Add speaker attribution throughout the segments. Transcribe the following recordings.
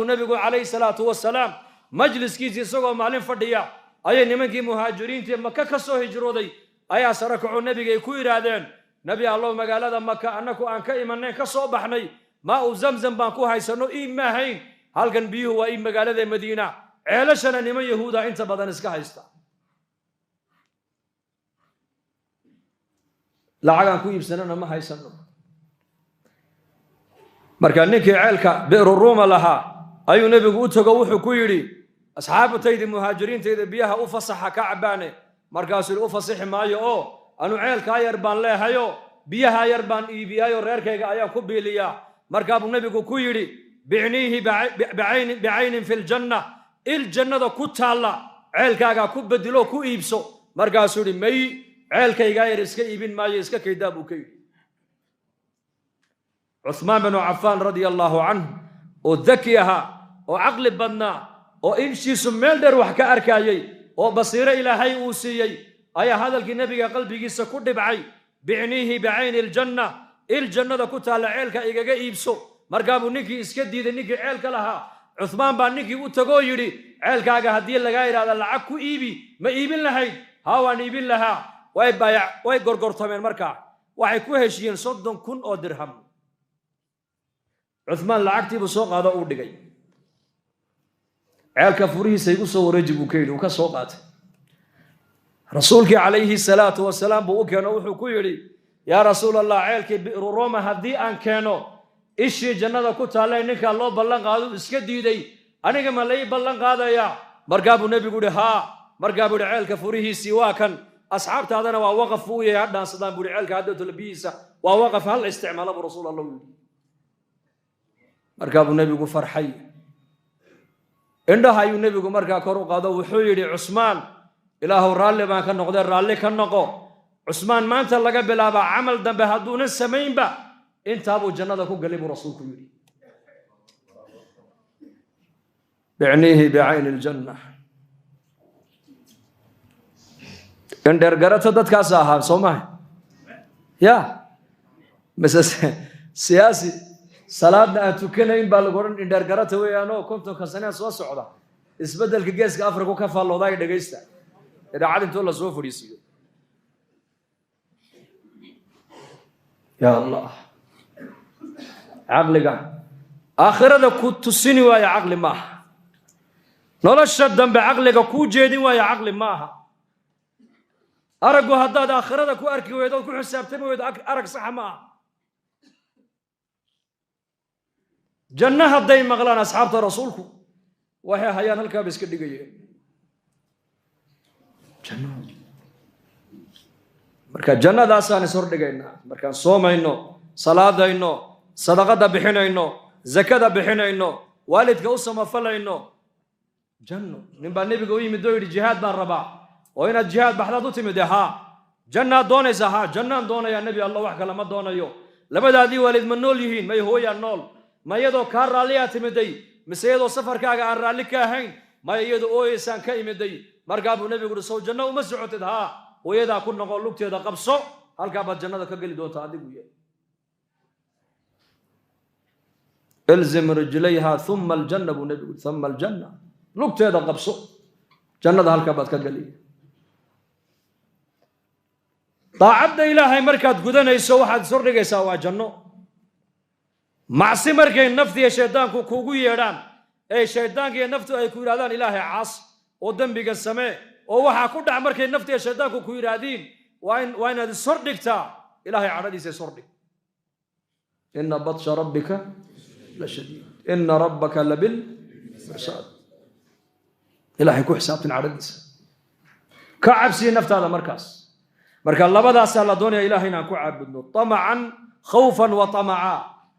Speaker 1: Nabigu calayhi salaatu wasalaam majliskiisii isagoo maalin fadhiya ayay nimankii muhaajiriintii Maka ka soo hijrooday ayaa sare kaco nabigay ku yidhaahdeen: "Nebi Allow, magaalada Maka annaku aan ka imanayn, ka soo baxnay, maa u Zamzam baan ku haysanno, iib ma ahayn. Halkan biyuhu waa iib magaalada Madiina, ceelashana niman Yahuuda inta badan iska haysta, lacagaan ku iibsanana ma haysano." Marka ninkii ceelka Bi'ru Ruuma lahaa ayuu nebigu u tago, wuxuu ku yidhi: "Asxaabtaydii muhaajiriintayda biyaha u fasaxa ka cabbaane." Markaasuu yidhi: "U fasixi maayo, oo anu ceelkaa yar baan leehayo, biyahaa yar baan iibiyaayo, reerkayga ayaan ku biiliyaa." Markaa buu nebigu ku yidhi: "Bicniihi bicaynin fi ljanna, il jannada ku taalla ceelkaagaa ku bedilo, ku iibso." Markaasuu yidhi: "May, ceelkaygaa yar iska iibin maayo, iska kaydaa," buu ka yidhi. Cuhmaan binu Cafaan radia allaahu canhu, oo daki ahaa oo caqli badnaa oo inshiisu meel dheer wax ka arkaayey oo basiiro Ilaahay uu siiyey, ayaa hadalkii nebiga qalbigiisa ku dhibcay: "Bicniihi bicayni aljanna, il jannada ku taalla ceelka igaga iibso." Markaa buu ninkii iska diiday, ninkii ceelka lahaa. Cuhmaan baa ninkii u tagoo yidhi: "Ceelkaaga haddii lagaa yidhahda lacag ku iibi, ma iibin lahayd?" "Haa, waan iibin lahaa." Way baayac, way gorgortameen. Markaa waxay ku heshiiyeen 30,000 oo dirham. Cuhmaan lacagtiibuu soo qaado, uu dhigay. "Ceelka furihiisa igu soo wareeji," buu ka yidhi. Uu ka soo qaatay. Rasuulkii calayhi salaatu wasalaam buu u keeno. Wuxuu ku yidhi: "Yaa Rasuul Allah, ceelkii Bi'ru Roma haddii aan keeno, ishii jannada ku taallay ninkaa loo ballan qaado iska diiday, aniga ma lai ballan qaadayaa?" Markaa buu nebigu yihi: "Haa." Markaa buu yihi: "Ceelka furihiisii waa kan, asxaabtaadana waa waqaf buu u yahay, ha dhaansadaan," buu yihi. "Ceelka haddootola biyihiisa waa waqaf, hal isticmaalo," buu Rasuul Allah u yidhi. Markaa buu nebigu farxay, indhaha ayuu nebigu markaa kor u qaado. Wuxuu yidhi: "Cusmaan, Ilaahow raalli baan ka noqday, raalli ka noqo." Cusmaan maanta laga bilaabaa camal dambe hadduunan samaynba, intaabuu jannada ku galay, buu rasuulku yidhi. Bicniihi bicayni aljanna. Indheergarato dadkaas ahaa, soo maha? Ya mise siyaasi salaadna aan tukanayn baa lagu odhan indheergarata weeyaanoo 50-ka sanee soo socda isbeddelka Geeska Afrika ka faalloodaay. Dhegaysta, idaacad intoo lasoo fadhiisiiyo. Ya Allah, caqliga aakhirada ku tusini waayo caqli maaha. Nolosha dambe caqliga kuu jeedin waayo caqli maaha. Araggu haddaad aakhirada ku arki weydo ood ku xisaabtami weydo, arag saxa ma aha. Janno hadday maqlaan asxaabta rasuulku, waxay hayaan halkaaba iska dhigayeen. Marka jannadaasaan is hordhigaynaa markaan soomayno, salaadayno, sadaqada bixinayno, zakada bixinayno, waalidka u samafalayno. Janno. Nin baa nebiga u yimid oo yidhi: "Jihaad baan rabaa." "Oo inaad jihaad baxdaad u timid?" "Haa." "Jannaad doonaysaa?" "Haa, jannaan doonayaa, Nebi Allah, wax kale ma doonayo." "Labadaadii waalid ma nool yihiin?" "May, hooyaa nool." "Ma iyadoo kaa raalliyaa timiday mise iyadoo safarkaaga aan raalli ka ahayn?" "Maya, iyadoo ooyeysaan ka imiday." Markaa buu nebigu uhi: "Sow janno uma socotid? Haa, hooyadaa ku noqo, lugteeda qabso, halkaa baad jannada ka geli doontaa adigu." Ye ilzim rijlayha uma aljanna, buu nebigu yidhi. Uma aljanna, lugteeda qabso, jannada halkaa baad ka geli. Daacadda Ilaahay markaad gudanayso, waxaad ishordhigaysaa waa janno. Macsi markay naftiiyo shaydaanku kuugu yeedhaan, ee shaydaanka iyo naftu ay ku yidhahdaan Ilaahay caas oo dembiga samee oo waxaa ku dhac, markay naftiiyo shaydaanku ku yidhaahdiin, waa inaad ishordhigtaa Ilaahay cadhadiisa. Ishordhig: ina batsha rabbika la shadiid, ina rabbaka labil mirsaad. Ilaahay ku xisaabtin, cadhadiisa ka cabsiye naftaada markaas. Marka labadaasaa la doonaya Ilahay inaan ku caabudno: tamacan, khawfan wa tamaca,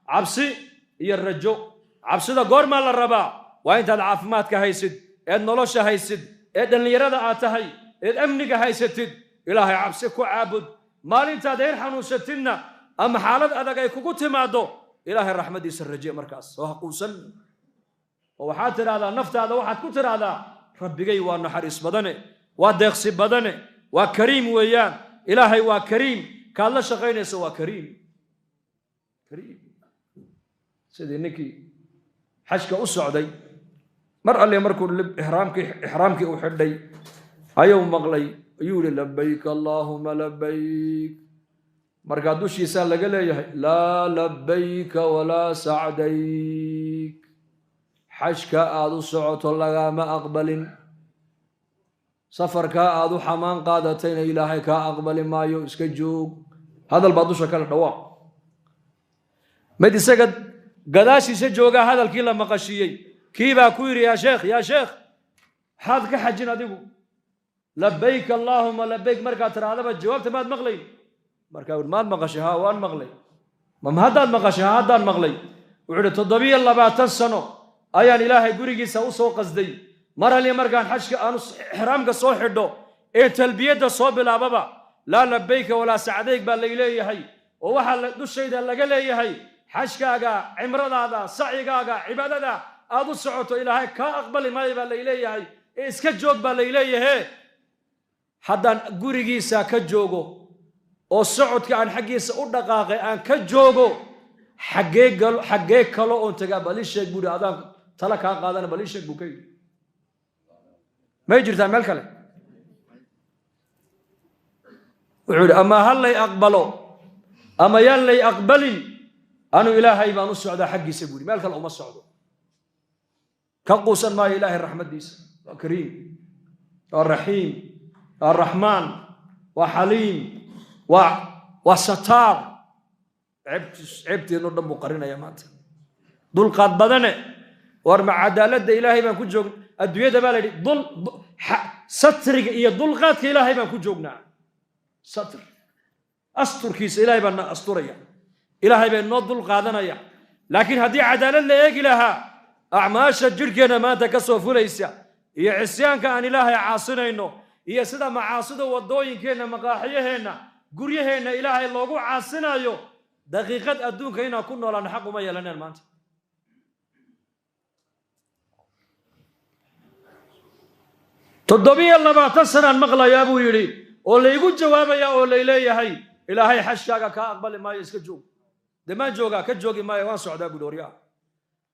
Speaker 1: cabsi iyo rajo. Cabsida goormaa la rabaa? Waa intaad caafimaadka haysid, eed nolosha haysid, ee dhallinyarada aad tahay, eed amniga haysatid, Ilaahay cabsi ku caabud. Maalintaad heer xanuunsatidna ama xaalad adag ay kugu timaaddo, Ilaahay raxmaddiisa raje markaas, oo haquusan, oo waxaad tidhahdaa naftaada, waxaad ku tidhaahdaa: "Rabbigay waa naxariis badane, waa deeqsi badane, waa kariim weeyaan. Ilaahay waa kariim, kaad la shaqaynayso waa kariim, kariim." Sidii ninkii Xajka u socday, mar alle markuu ixraamkii u xidhay ayuu maqlay, ayuu yihi labayk allaahuma labayk. Markaa dushiisaa laga leeyahay laa labayka walaa sacdayk, xajka aad u socoto lagama aqbalin, safarkaa aad u xamaan qaadatayna ilaahay kaa aqbali maayo, iska joog. Hadal baa dusha kale dhawaaq. Mid isaga gadaashiisa joogaa hadalkii la maqashiiyey, kii baa ku yidhi yaa sheekh, yaa sheekh, maxaad ka xajin adigu? Labayk allaahuma labayk markaad tirahdaba jawaabta maad maqlayn. Markaa wuhi maad maqashay? Haa, waan maqlay. Ma haddaad maqashay? Haa, haddaan maqlay. Wuxuu ihi 27 sano ayaan ilaahay gurigiisa u soo qasday. Mar halii markaan xajka aanu ixraamka soo xidho ee talbiyadda soo bilaababa laa labayka walaa sacdayk baa lay leeyahay, oo waxaa dushayda laga leeyahay xajkaaga, cimradaada, sacyigaaga, cibaadada aad u socoto ilaahay kaa aqbali maayo baa lay leeyahay, ee iska joog baa lay leeyahe. Haddaan gurigiisa ka joogo oo socodka aan xaggiisa u dhaqaaqay aan ka joogo, xaggee kalo oon tagaa? Bal ii sheeg buuhi, adaan tala kaa qaadana, bal ii sheeg buu ka yidhi. May jirtaa meel kale? Wuxuu yidhi ama ha lay aqbalo ama yaan lay aqbalin, anu ilaahay baan u socdaa xaggiisa buuhi, meel kale uma socdo. Ka quusan maayo ilaahay raxmaddiisa. Waa kariim, waa raxiim, waa raxmaan, waa xaliim, waa sataar. Ceebteenno dhan buu qarinaya maanta. Dulqaad badane. War ma cadaaladda ilaahay baan ku joogna? Adduunyada baa la yidhi satriga iyo dulqaadka ilaahay baan ku joognaa. Satr, asturkiisa ilaahay baa na asturaya, ilaahay baa noo dulqaadanaya. Laakiin haddii cadaalad la eegi lahaa, acmaasha jidhkeenna maanta ka soo fulaysa iyo cisyaanka aan ilaahay caasinayno iyo sida macaasida waddooyinkeenna, maqaaxiyaheenna, guryaheenna ilaahay loogu caasinayo, daqiiqad adduunka inaan ku noolaan xaq uma yeelaneen maanta. 27 sanaan maqlayaa buu yidhi, oo laygu jawaabayaa oo lay leeyahay ilaahay xajkaaga kaa aqbali maayo, iska joog. Dee maan joogaa? Ka joogi maayo, waan socdaa buuhi. Horyaa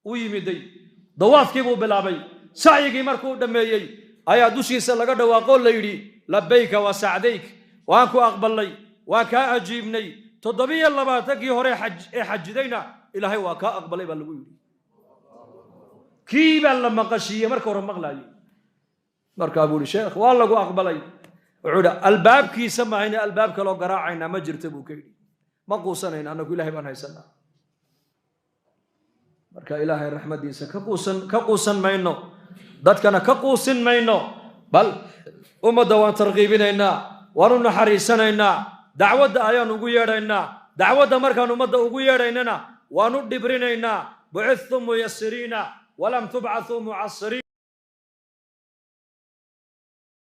Speaker 1: u yimiday, dawaafkii buu bilaabay. Sacyigii markuu dhammeeyey ayaa dushiisa laga dhawaaqoo la yidhi labayka wa sacdayk, waan ku aqbalnay, waan kaa ajiibnay. 27kii hore ee xajidayna ilaahay waa kaa aqbalay baa lagu yidhi. Kii baa la maqashiiyey marka hore maqlaayey. Markaa buu yidhi sheekh waa lagu aqbalay. Wuxuu yidhi albaabkiisa maahayna albaab kaloo garaacaynaa ma jirta buu ka yidhi. Ma quusanayna annagu, ilaahay baan haysanaa. Marka ilaahay raxmaddiisa ka quusan mayno, dadkana ka quusin mayno, bal ummadda waan tarqiibinaynaa, waan u naxariisanaynaa, dacwadda ayaan ugu yeedhaynaa. Dacwadda markaan ummadda ugu yeedhaynana waan u dhibrinaynaa. Bucithtum muyasiriina walam tubcathuu mucasiriin.